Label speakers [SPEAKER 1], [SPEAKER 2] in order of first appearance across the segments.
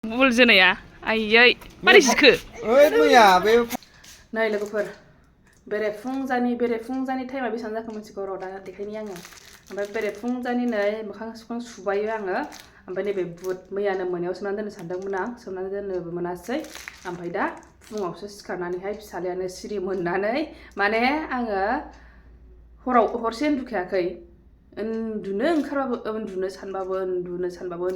[SPEAKER 1] बुल जोनाया आयै मारै जिखो
[SPEAKER 2] ओइ मैया बे
[SPEAKER 1] नै लोगोफोर बेरेफुंजानि टाइमा बेसेबां जाखो मिथिगौ र' दा देखायनि आङो ओमफ्राय बेरेफुंजानि नै मोखां सुखां सुबायो आङो ओमफ्राय नैबे बुट मैयानो मोनायाव सोमनानै दोननो सानदोंमोन आं सोमनानै दोननोबो मोनासै ओमफ्राय दा फुङावसो सिखारनानैहाय फिसालायानो सिरि मोननानै माने आङो हराव हरसे उन्दुखायाखै उन्दुनो सानबाबो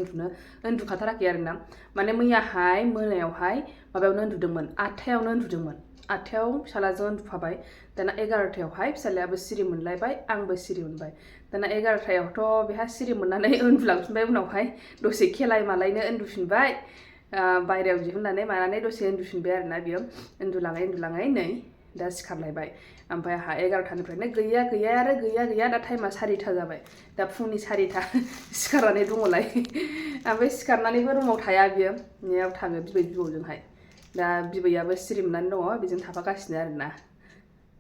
[SPEAKER 1] उन्दुखाथाराखै आरोना माने मैयाहाय मोनायावहाय माबायावनो उन्दुदोंमोन 8थायावनो उन्दुदोंमोन 8थायाव फिसालाजों उन्दुफाबाय दाना 11थायावहाय फिसालायाबो सिरि मोनलायबाय आंबो सिरि मोनबाय दाना 11थायावथ' बेहा सिरि मोननानै उन्दुलांफिनबाय उनावहाय दसे खेलाय मालायनो उन्दुफिनबाय बायरायाव दिहुननानै मानानै दसे उन्दुफिनबाय आरोना बियो उन्दुलाङै नै दा सिखारलायबाय ओमफ्राय आंहा 11थानिफ्रायनो गैया दा टाइमा 4था जाबाय दा फुंनि 4था सिखारनानै दङलाय ओमफ्राय सिखारनानैबो रुमाव थाया बियो नेयाव थाङो बिबौजोंहाय दा बिबैयाबो सिरि मोननानै दङ बेजों थाफागासिनो आरोना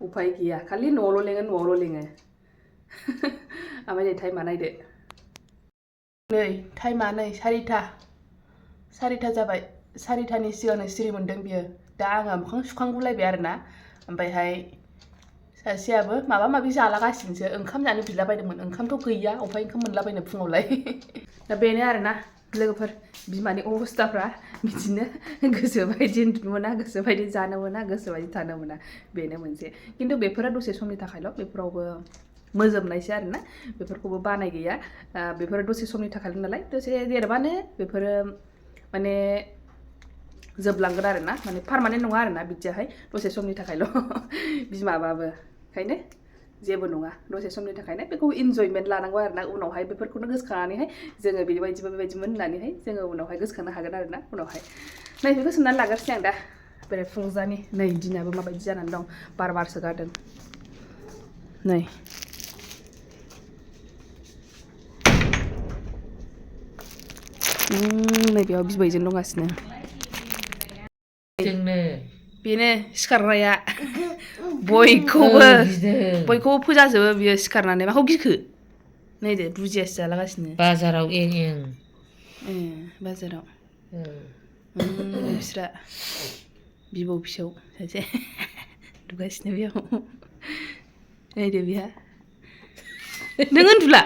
[SPEAKER 1] उफाय गैया खालि न'आवल' लेङो ओमफ्राय नै टाइमा नायदो नै टाइमा नै 4था जाबाय 4थानि सिगांनो सिरि मोनदों बियो दा आङो मोखां सुखांगुलायबाय आरोना ओमफ्रायहाय सासेयाबो माबा माबि जालागासिनोसो ओंखाम जानो बिलाबायदोंमोन ओंखामथ' गैया अफाय ओंखाम मोनलाबायनो फुङावलाय दा बेनो आरोना लोगोफोर बिमानि अबस्थाफ्रा बिदिनो गोसोबायदि उन्दुनो मोना गोसोबायदि जानो मोना गोसोबायदि थानो मोना बेनो मोनसे खिन्थु बेफोरो दसे समनि थाखायल' बेफोरावबो मोजोमनायसो आरोना बेफोरखौबो बानाय गैया बेफोरो दसे समनि थाखायल' नालाय दसे देरबानो बेफोरो माने जोबलांगोन आरोना माने पारमानेन्ट नङा आरोना बिदियाहाय दसे समनि थाखायल' बिमाबाबो ओंखायनो जेबो नङा दसे समनि थाखायनो बेखौ इन्जयमेन्ट लानांगौ आरोना उनावहाय बेफोरखौनो गोसोखांनानैहाय जोङो बेबायदिमोन होननानैहाय जोङो उनावहाय गोसोखांनो हागोन आरोना उनावहाय नै बेखौ सोमनानै लाग्रोसै आं दा बेरेफुंजानि नै दिनाबो माबायदि जानानै दं बारसो गारदों नै बेयाव बिबैजों दंगासिनो बेनो सिखारग्राया बयखौबो फोजाजोबो बियो सिखारनानै माखौ गिखो नायदो बुजियासो जालागासिनो
[SPEAKER 3] बाजाराव
[SPEAKER 1] बाजाराव बिस्रा बिबौ फिसौ सासे उन्दुगासिनो बेयाव नायदो बेहा नों उन्दुला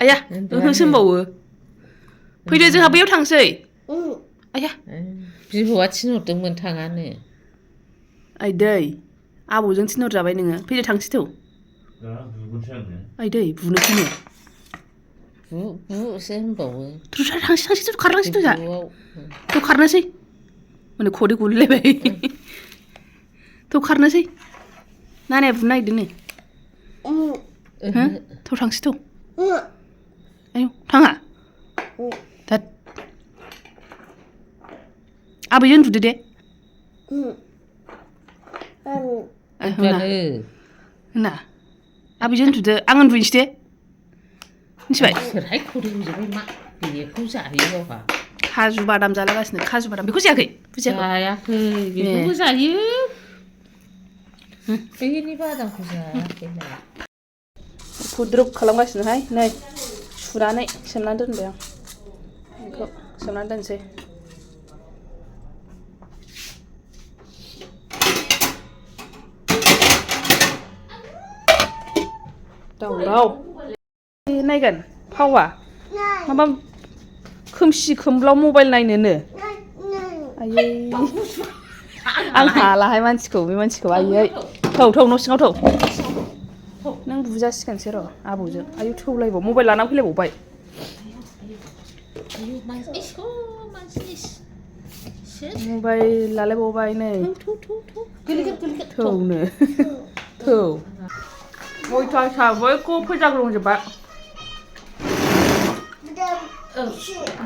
[SPEAKER 1] आया ओहोसो होनबावो फैदो जोंहा बैयाव थांसै आया
[SPEAKER 3] बिबौआ थिनहरदोंमोन थाङानो
[SPEAKER 1] आइदै आबौजों थिनहरजाबाय नोङो फैदो थांसै थौ आइदै बुनो थिनो
[SPEAKER 3] बुसो होनबावो
[SPEAKER 1] थांसै खारलांसै थ' खारनोसै माने खदै गलायलायबाय थ' खारनोसै नानाया बुनो नागिरदों थ' थांसै थ' आयौ थाङा दाद आबैजों उन्दुदो दे होना आबैजों उन्दुदो आं उन्दुनोसै दे मिथिबाय
[SPEAKER 3] सोरहाय खदै होजोबबाय मा बेखौ जायो गावहा
[SPEAKER 1] काजु बादाम जालागासिनो काजु बादाम बेखौ जायाखै
[SPEAKER 3] जायाखै बेखौबो जायो बेनि बादामखौ जायाखै
[SPEAKER 1] फुद्रुक खालामगासिनोहाय नै सुनानै सोमनानै दोनबाय आं बेखौ सोमनानै दोनसै दावराव नायगोन फावा माबा खोमसि खोमलाव मबाइल नायनोनो आयै आं हालाहाय बे मानसिखौ आयै थौ न' सिङाव थौ नों बुजासिगोनसो र' आबौजों आयौ थौलायबाव मबाइल लानानै फैलायबावबाय मबाइल लालायबावबाय नै थौनो थौ बयथा बयखौबो फोजाग्लुंजोब्बाय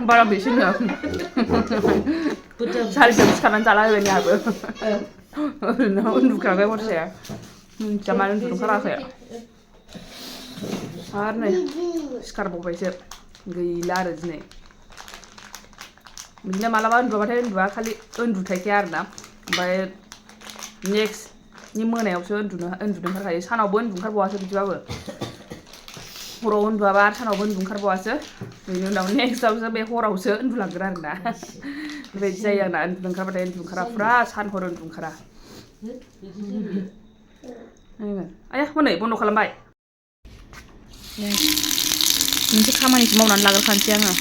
[SPEAKER 1] बारा बेसोनो सारिथायाव सिखारनानै जाला होबाय आंहाबो ओरैनो उन्दुखायाखै हरसे मिन्थिया मानो उन्दुनो ओंखाराखै आरो नै सिखारबावबायसो गैला आरो दिनै बिदिनो मालाबा उन्दुबाथाय उन्दुआ खालि उन्दुथायखाया आरोना ओमफ्राय नेक्स्टनि मोनायावसो उन्दुनो ओंखारखायो सानावबो उन्दुनो ओंखारबावासो बिदिबाबो हराव उन्दुआबा सानावबो उन्दुंखारबावासो बेनि उनाव नेक्स्टआवसो बे हरावसो उन्दुलांगोन आरोना बेबायदि जायो आंना उन्दुंखारबाथाय उन्दुंखारा फुरा सान हर उन्दुंखारा आया हनै बन्द' खालामबाय मोनसे खामानिखौ मावनानै लाग्रोखानोसै आङो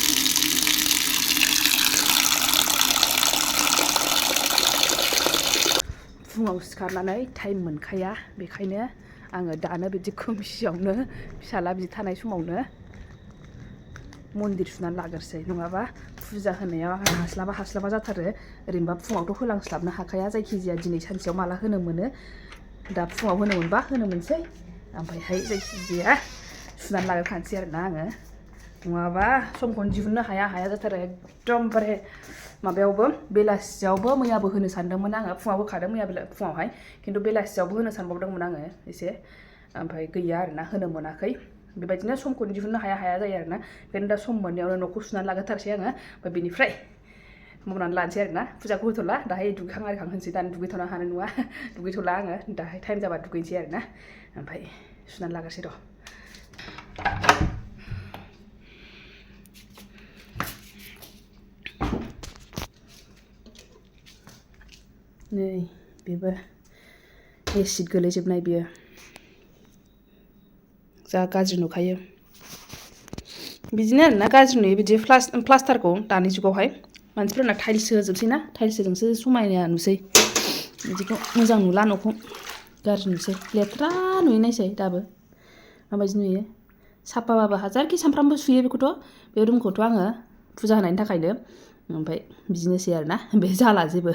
[SPEAKER 1] फुङाव सिखारनानै टाइम मोनखाया बेखायनो आङो दानो बिदि खोमसियावनो फिसाला बिदि थानाय समावनो मन्दिर सुनानै लाग्रोसै नङाबा फुजा होनायाव आं हास्लाबा जाथारो ओरैनोबा फुङावथ' होलांस्लाबनो हाखाया जायखिजाया दिनै सानसेयाव माला होनो मोनो दा फुङाव होनो मोनबा होनो मोनसै ओमफ्रायहाय जायखिजाया सुनानै लाग्रोखानोसै आरोना आङो नङाबा समखौनो दिहुननो हाया जाथारो एकदमबारे माबायावबो बेलासियावबो मैयाबो होनो सानदोंमोन आङो फुङाव होखादों मैया फुङावहाय खिन्थु बेलासियावबो होनो सानबावदोंमोन आङो एसे ओमफ्राय गैया आरोना होनो मोनाखै बेबायदिनो समखौनो दिहुननो हाया जायो आरोना बेखायनो दा सम मोननायावनो न'खौ सुनानै लाग्रोथारसै आङो ओमफ्राय बेनिफ्राय मावनानै लानोसै आरोना फुजाखौ होथ'ला दाहाय दुगैखां आरिखां होनसै दानो दुगैथ'नो हानाय नङा दुगैथ'ला आङो दाहाय टाइम जाबा दुगैनोसै आरोना ओमफ्राय सुनानै लाग्रोसै र' नै बेबो एसिड गोलैजोबनाय बियो जा गाज्रि नुखायो बिदिनो आरोना गाज्रि नुयो बिदि प्लास्टारखौ दानि जुगावहाय मानसिफोरना टाइल्स होजोबसै ना टाइल्सजोंसो समायना नुसै बिदिखौ मोजां नुला न'खौ गाज्रि नुसै लेथ्रा नुयो नायसै दाबो माबायदि नुयो साफाबाबो हाजारखि सानफ्रामबो सुयो बेखौथ' बे रुमखौथ' आङो फुजा होनायनि थाखायनो ओमफ्राय बिदिनोसै आरोना बे जाला जेबो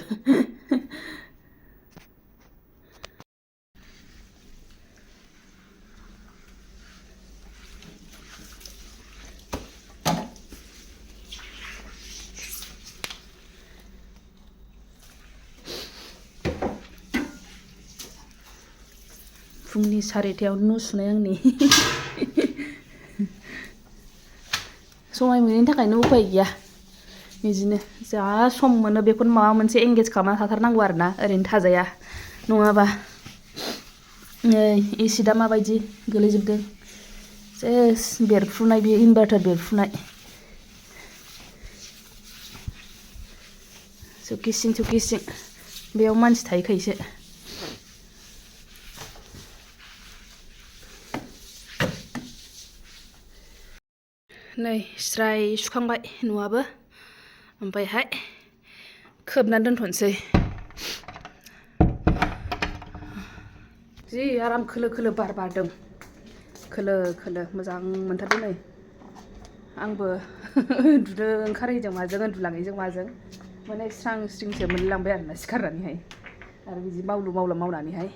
[SPEAKER 1] फुंनि 4टायावनो न' सुनाय आंनि समाय मोनैनि थाखायनो उफाय गैया बिदिनो जा सम मोनो बेखौनो माबा मोनसे एंगेज खालामना थाथारनांगौ आरोना ओरैनो थाजाया नङाबा नै एसिडआ माबायदि गोलैजोबदों सेस बेरफ्रुनाय बे इनभार्टार बेरफ्रुनाय सौखिसिं बेयाव मानसि थायोखायसो नै स्राय सुखांबाय न'आबो ओमफ्रायहाय खोबनानै दोनथ'नोसै जि आराम खोलो बार बारदों खोलो मोजां मोनथारदों नै आंबो उन्दुनो ओंखारहैजों माजों उन्दुलाङैजों माजों माने स्रां स्रिंसो मोनलांबाय आरोना सिखारनानैहाय आरो बिदि मावलु मावनानैहाय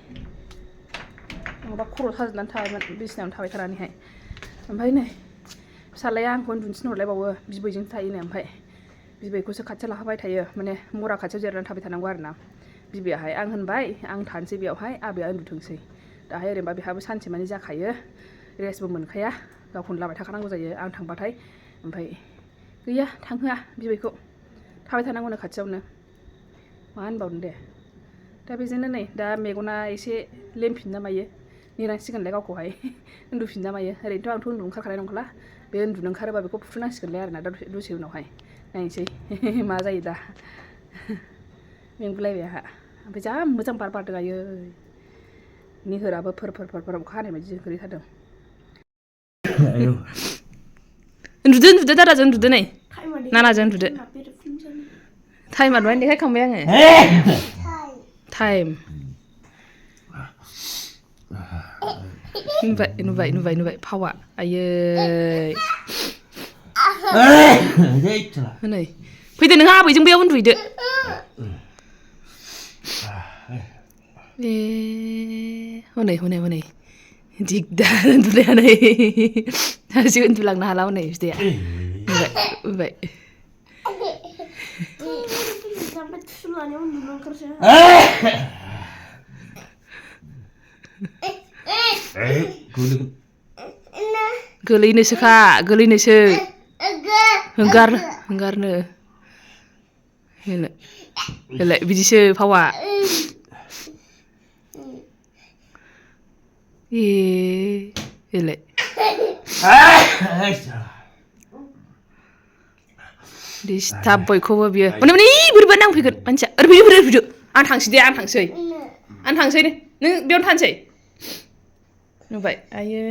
[SPEAKER 1] नङाबा खर' साजोबनानै थाबायमोन बिसिनायावनो थाबाय थानानैहाय ओमफ्राय नै फिसालाया आंखौ उन्दुनो थिनहरलायबावो बिबैजों थायोनो ओमफ्राय बिबैखौसो खाथियाव लाखाबाय थायो माने मरा खाथियाव जिरायनानै थाबाय थानांगौ आरोना बिबैयाहाय आं होनबाय आं थानोसै बेयावहाय आबैया उन्दुथोंसै दाहाय ओरैनोबा बेहाबो सानसे मानि जाखायो रेस्टबो मोनखाया गावखौनो लाबाय थाखानांगौ जायो आं थांबाथाय ओमफ्राय गैया थांहोआ बिबैखौ थाबाय थानांगौनो खाथियावनो मा होनबावनो दे दा बेजोंनो नै दा मेगना एसे लेमफिनना मायो नेनांसिगोनलाय गावखौहाय उन्दुफिनना मायो ओरैनोथ' आंथ' उन्दुनो ओंखारखानाय नंखाला बे उन्दुनो ओंखारोबा बेखौ फुथुनांसिगोनलाय आरोना दसे उनावहाय नायनोसै मा जायो दा मेंगुलायबाय आंहा ओमफ्राय जा मोजां बार बारदों आयै निहोराबो फोर अखा हानाय बायदि गोलैथारदों उन्दुदो दादाजों उन्दुदो नै नानाजों उन्दुदो टाइमा दहायनो देखायखांबाय आङो टाइम नुबाय फावा आयै नै फैदो नोंहा आबैजों बेयाव उन्दुहैदो हनै दिगदार उन्दुनायानै दासो उन्दुलांनो हाला हनै बिदाया नुबाय गोलैनोसो हंगारनो होलाय बिदिसो फावा होलाय डिस्टार्ब बयखौबो बियो माने बोरैबा नांफैगोन मानसिया ओरैफैदो आं थांसै दे आं थांसै नों बेयावनो थानोसै नुबाय आयै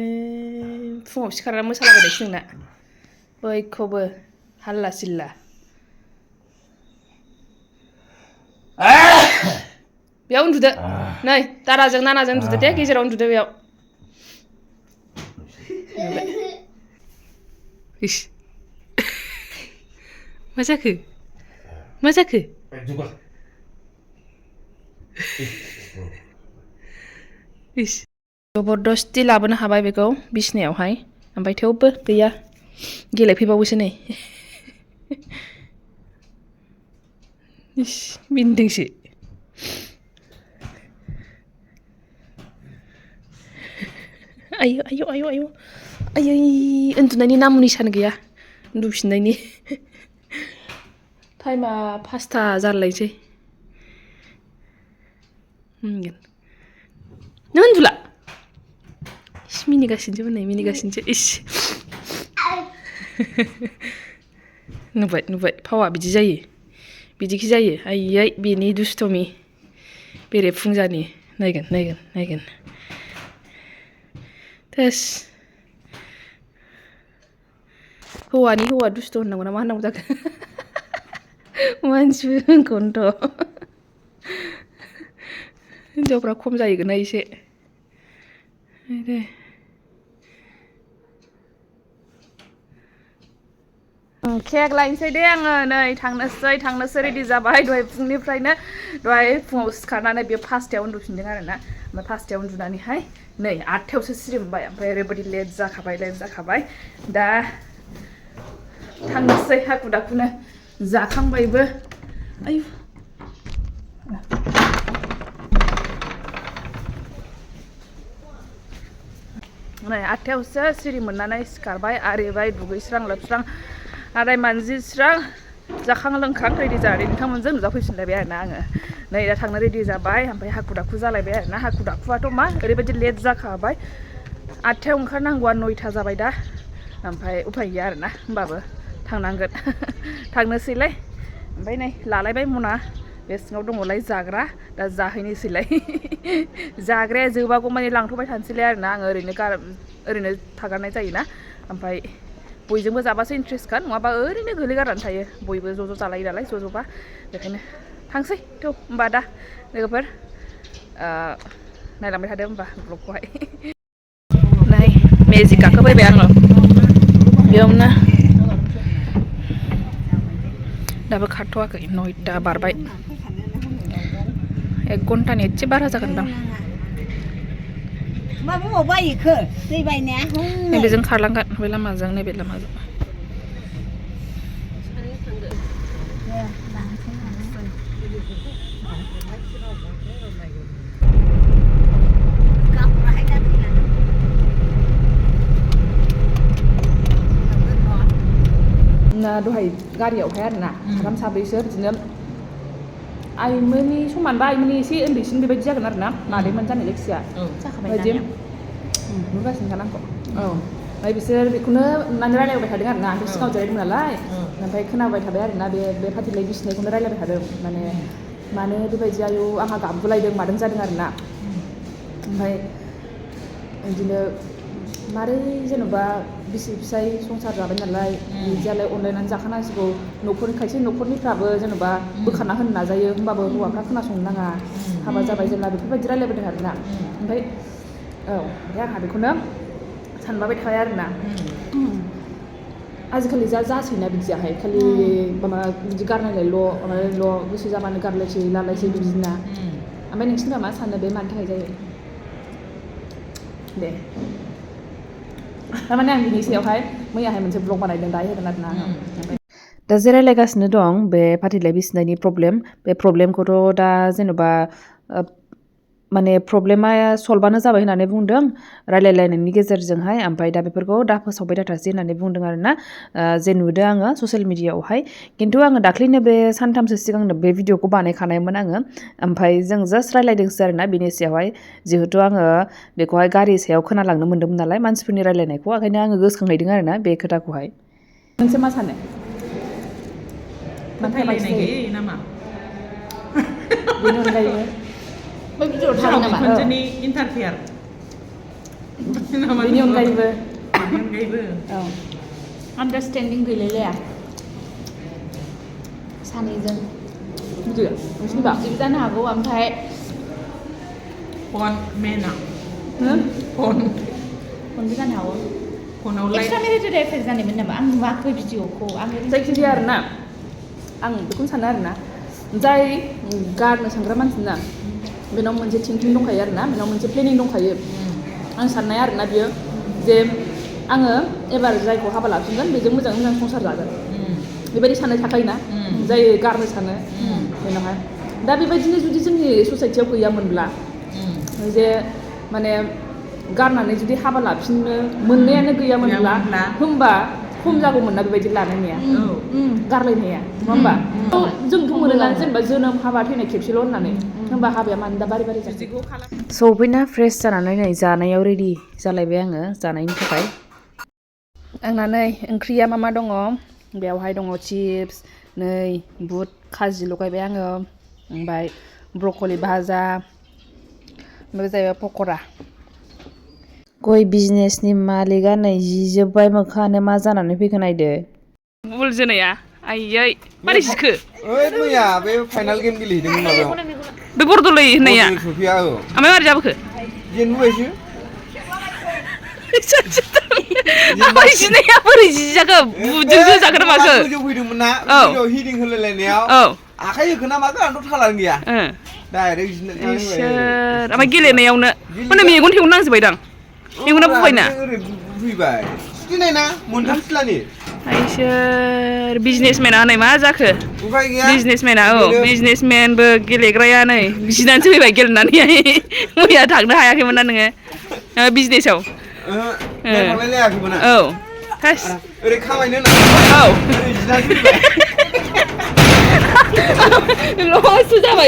[SPEAKER 1] फुङाव सिखारना मोसालाबायनायसो नोंना बयखौबो हाल्ला सिल्ला बेयाव उन्दुदो नै दादाजों नानाजों उन्दुदो दे गेजेराव उन्दुदो बेयाव इस मा जाखो इस जबरदस्ति लाबोनो हाबाय बेखौ बिसनायावहाय ओमफ्राय थेवबो गैया गेलेफैबावोसो नै इस मिनिदोंसो आयौ आयै उन्दुनायनि नाम निसानो गैया उन्दुफिननायनि टाइमा 5ता जालायसै नों उन्दुला इस मिनिगासिनोसो नै मिनिगासिनोसो इस नुबाय फावा बिदि जायो बिदिखि जायो आयै बेनि दुस्थ'मि बेरे फुंजानि नायगोन थोस हौवा दुस्थ' होननांगौ ना मा होननांगौ जाखो मानसिफोरखौनोथ' हिनजावफ्रा खम जाहैगोन एसे दे केक लायनोसै दे आङो नै थांनोसै रेडि जाबाय दहाय फुंनिफ्रायनो दहाय फुङाव सिखारनानै बे 5तायाव उन्दुफिनदों आरोना ओमफ्राय 5तायाव उन्दुनानैहाय नै 8तायावसो सिरि मोनबाय ओमफ्राय ओरैबायदि लेट जाखाबाय दा थांनोसै हाखु दाखुनो जाखांबायबो आयु नै 8तायावसो सिरि मोननानै सिखारबाय आरिबाय दुगैस्रां लोबस्रां आदाय मानजिस्रां जाखां लोंखां रेडि जानानै नोंथांमोनजों नुजाफैफिनलायबाय आरोना आङो नै दा थांनो रेडि जाबाय ओमफ्राय हाखु दाखु जालायबाय आरोना हाखु दाखुआथ' मा ओरैबायदि लेट जाखाबाय 8तायाव ओंखारनांगौआ 9ता जाबाय दा ओमफ्राय उफाय गैया आरोना होमबाबो थांनांगोन थांनोसैलाय ओमफ्राय नै लालायबाय मना बे सिङाव दङलाय जाग्रा दा जाहैनोसैलाय जाग्राया जोबागौ माने लांथ'बाय थानोसैलाय आरोना आङो ओरैनो थागारनाय जायोना ओमफ्राय बयजोंबो जाबासो इन्ट्रेस्टखा नङाबा ओरैनो गोलैगारनानै थायो बयबो ज' जालायो नालाय ज'बा बेखायनो थांसै थ' होमबा दा लोगोफोर नायलांबाय थादो होमबा ब्लगखौहाय नै मेजिक गाखोफैबाय आङो बेयावनो दाबो खारथ'वाखै 9ता बारबाय 1 घन्टानि एसे बारा जागोनदां नैबेजों खारलांगोन बे लामाजों नैबे लामाजों दहाय गारियावहाय आरोना साथाम साब्रैसो बिदिनो आइमोननि समानबा आइमोननि एसे उन्दैसिन बेबायदि जागोन आरोना मादैमोन जानाय जायखिजाया बिदि नुगासिनो आंखौ ओमफ्राय बिसोर बेखौनो नुनानै रायलायबाय थादों आरोना आंथ' सिगाङाव जिरायदों नालाय ओमफ्राय खोनाबाय थाबाय आरोना बे फाथैलाय बिसिनायखौनो रायलायबाय थादों माने मानो बेबायदि आयौ आंहा गाबगुलायदों मादों जादों आरोना ओमफ्राय बिदिनो मारै जेन'बा बिसि फिसाय संसार जाबाय नालाय बिदियालाय अनलायनानै जाखानांसिगौ खायसे न'खरनिफ्राबो जेन'बा बोखारना होनो नाजायो होमबाबो हौवाफ्रा खोनासंनो नाङा हाबा जाबाय जेब्ला बेफोरबायदि रायलायबोदों आरोना ओमफ्राय आंहा बेखौनो सानबाय थाबाय आरोना आजिखालि जासैना बिदियाहाय खालि माबा बिदि गारनायलायल' गोसो जाबानो गारलायसै लालायसै बिदिना ओमफ्राय नोंसिनिबा मा सानो बे मानि थाखाय जायो दे थारमाने आं बिनि सायावहाय मैयाहाय मोनसे ब्लग बानायदों दायो होगोन आरोना दा जे रायलायगासिनो दं बे फाथैलाय बिसिनायनि प्रब्लेम बे प्रब्लेमखौथ' दा जेन'बा माने प्रब्लेमा सल्भआनो जाबाय होननानै बुंदों रायलायलायनायनि गेजेरजोंहाय ओमफ्राय दा बेफोरखौ दा फोसावबाय थाथासै होननानै बुंदों आरोना जे नुदों आङो ससियेल मिडियायावहाय खिन्थु आङो दाख्लैनो बे सानथामसो सिगांनो बे भिडिअखौ बानायखानायमोन आङो ओमफ्राय जों जास्ट रायलायदोंसो आरोना बेनि सायावहाय जिहेथु आङो बेखौहाय गारि सायाव खोनालांनो मोन्दोंमोन नालाय मानसिफोरनि रायलायनायखौ ओंखायनो आङो गोसोखांहैदों आरोना बे खोथाखौहाय नोंसोर मा सानो
[SPEAKER 3] फोथायलायनाय गैयै नामा
[SPEAKER 1] बेनि अनगायैबो बै भिडिअ थागोन नामा
[SPEAKER 3] बिखुनजोनि इन्टारफेयार
[SPEAKER 1] बेनि अनगायैबो
[SPEAKER 3] औ
[SPEAKER 1] आन्डारस्टेन्डिं गैलायलाया सानैजों बिदि नोंसिनिबा बिदि जानो हागौ ओमफ्राय
[SPEAKER 3] फन मेना
[SPEAKER 1] फनबो जानो हागौ
[SPEAKER 3] फनावलाय
[SPEAKER 1] एक्सट्रा मेरिटेड एफेयार जानायमोन नामा आं नुवाखै भिडिअखौ आं जायखिजाया आरोना आं बेखौनो सानो आरोना जाय गारनो सानग्रा मानसिना बेनाव मोनसे थिंकिं दंखायो आरोना बेनाव मोनसे प्लेनिं दंखायो आं साननाय आरोना बियो जे आङो एबार जायखौ हाबा लाफिनगोन बेजों मोजाङै मोजां संसार जागोन बेबायदि साननाय थाखायोना जाय गारनो सानो बेनावहाय दा बेबायदिनो जुदि जोंनि ससाइटियाव गैयामोनब्ला जे माने गारनानै जुदि हाबा लाफिननो मोननायानो गैयामोनब्ला होमबा खम जागौमोन ना बेबायदि लानायनाया गारलायनाया नङा होमबा जोंथ' मोनोना जेनेबा जोनोम हाबा थैनाय खेबसेल' होननानै होमबा हाबाया मानो दा बारे बारे जाखो सफैना फ्रेस जानानै नै जानायाव रेडि जालायबाय आङो जानायनि थाखाय आंना नै ओंख्रिया मा दङ बेयावहाय दङ चिप्स नै बुट खाजि लगायबाय आङो ओमफ्राय ब्रकलि भाजा ओमफ्राय जाहैबाय पक'रा गय बिजनेसनि मालिकआ नै जिजोब्बाय मोखाङानो मा जानानै फैखो नायदो बल जोनाया आइयै मारै जिखो
[SPEAKER 2] ओइ मैया बे फाइनाल गेम गेलेहैदोंमोन माबायाव
[SPEAKER 1] बे बरदलै होननाया
[SPEAKER 2] ट्रफिया औ
[SPEAKER 1] ओमफ्राय मारै जाबोखो
[SPEAKER 2] जेनबोबायसो
[SPEAKER 1] ओमफ्राय जिनाया बोरै जिजाखो बुदोंसो जाखो माखो
[SPEAKER 2] गोजौ फैदोंमोन ना भिडिअ हिडिं होलायलायनायाव आखाइ होखो ना माखो आंथ' थालानो गैया डाइरेक्ट जिनानै होबाय
[SPEAKER 1] ओमफ्राय गेलेनायावनो माने मेगन थेगन नांजोबबायदां मेगना बुबायना
[SPEAKER 2] ओरै बुफैबाय सुथेनाय ना मwntham सिलानि
[SPEAKER 1] आइसोर बिजनेसमेना हनै मा जाखो
[SPEAKER 2] उफाय गैया
[SPEAKER 1] बिजनेसमेना बिजनेसमेनबो गेलेग्राया नै जिनानैसो फैबाय गेलेनानैहाय मैया थांनो हायाखैमोन ना नोङो बिजनेसाव
[SPEAKER 2] थांलाय लायाखैमोन
[SPEAKER 1] औ
[SPEAKER 2] ओरै खामायनो होननानै ओरै जिनानै फैबाय
[SPEAKER 1] लससो जाबाय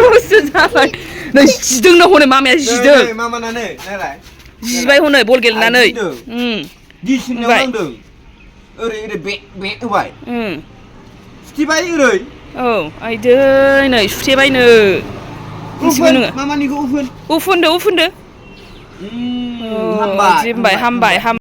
[SPEAKER 1] लससो जाबाय नै जिदोंनो हनै मामाया जिदों
[SPEAKER 2] मामानानै नायलाय
[SPEAKER 1] जिबाय हनै बल गेलेनानै
[SPEAKER 2] दिसिनायाव नांदों ओरै ओरै बेक होबाय सुथेबाय ओरै
[SPEAKER 1] औ आइदै नै सुथेबायनो
[SPEAKER 2] उफुन मामानिखौ उफुन
[SPEAKER 1] उफुनदो
[SPEAKER 2] हामबाय
[SPEAKER 1] हामबाय